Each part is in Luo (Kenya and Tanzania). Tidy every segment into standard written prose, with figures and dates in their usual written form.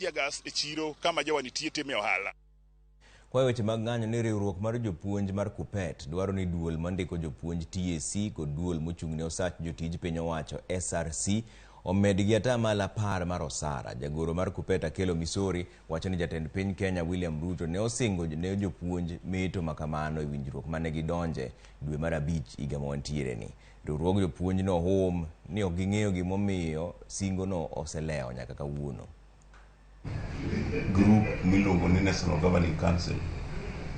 Teargas e chiro kama jowa nitie time ohala. Kwa weche mag ng'anyo ni riwruok mar jopuonj mar KUPPET dwaro ni duol mandiko jopuonj TSC kod duol mochung' ne osach jotij piny owacho SRC omedgi atamalo 10 mar osara. Jagoro mar KUPPET Akelo Misori wacho ni jatend piny Kenya William Ruto ne osingo ne jopuonj meto makamano e winjruok mane gidonje dwe mar 5 higa mawantiere ni. Riwruog jopuonj no hum ni ok ging'eyo gimomiyo singo no oselewo nyaka kawuono. Group miluongo ni National Governing Council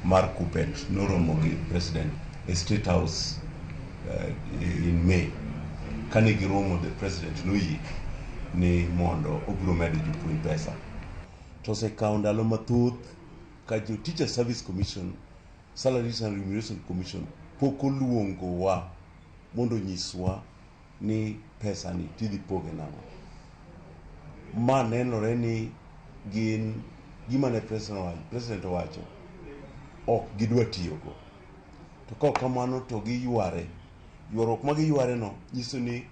mar KUPPET noromo gi president e State House in May. Kane giromo, the president noyie ni mondo obiro medo jopuonj pesa. To osekawo ndalo mathoth ka jo Teacher Service Commission, Salaries and Remuneration Commission pok oluongowa mondo onyiswa ni pesa ni tidhi poge nang'o. Ma nenore ni gin gima ne president owacho ok gidwa tiyogo. To kaok kamano to giyware. Ywaruok ma giyware no nyiso ni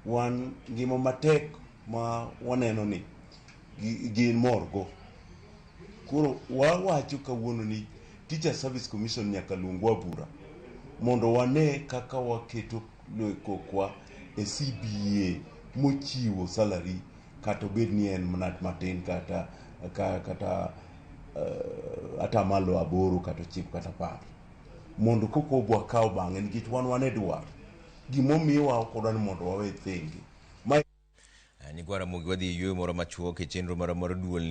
wan ngima matek ma waneno ni gin morgo. Koro wawacho kawuono ni Teacher Service Commission nyaka luongwa bura mondo wane kaka waketo kokwa e CBA mochiwo salary kata obed ni en mana matin kata atamalo 8 kata 9 kata 10 mondo koko obwa kawo bang'e nikech wan e dwar gimomiwa ok wadwa ni mondo wawe thenge. Nyikwa Ramogi, wadhi e yueyo moro machuok e chenro mar duol.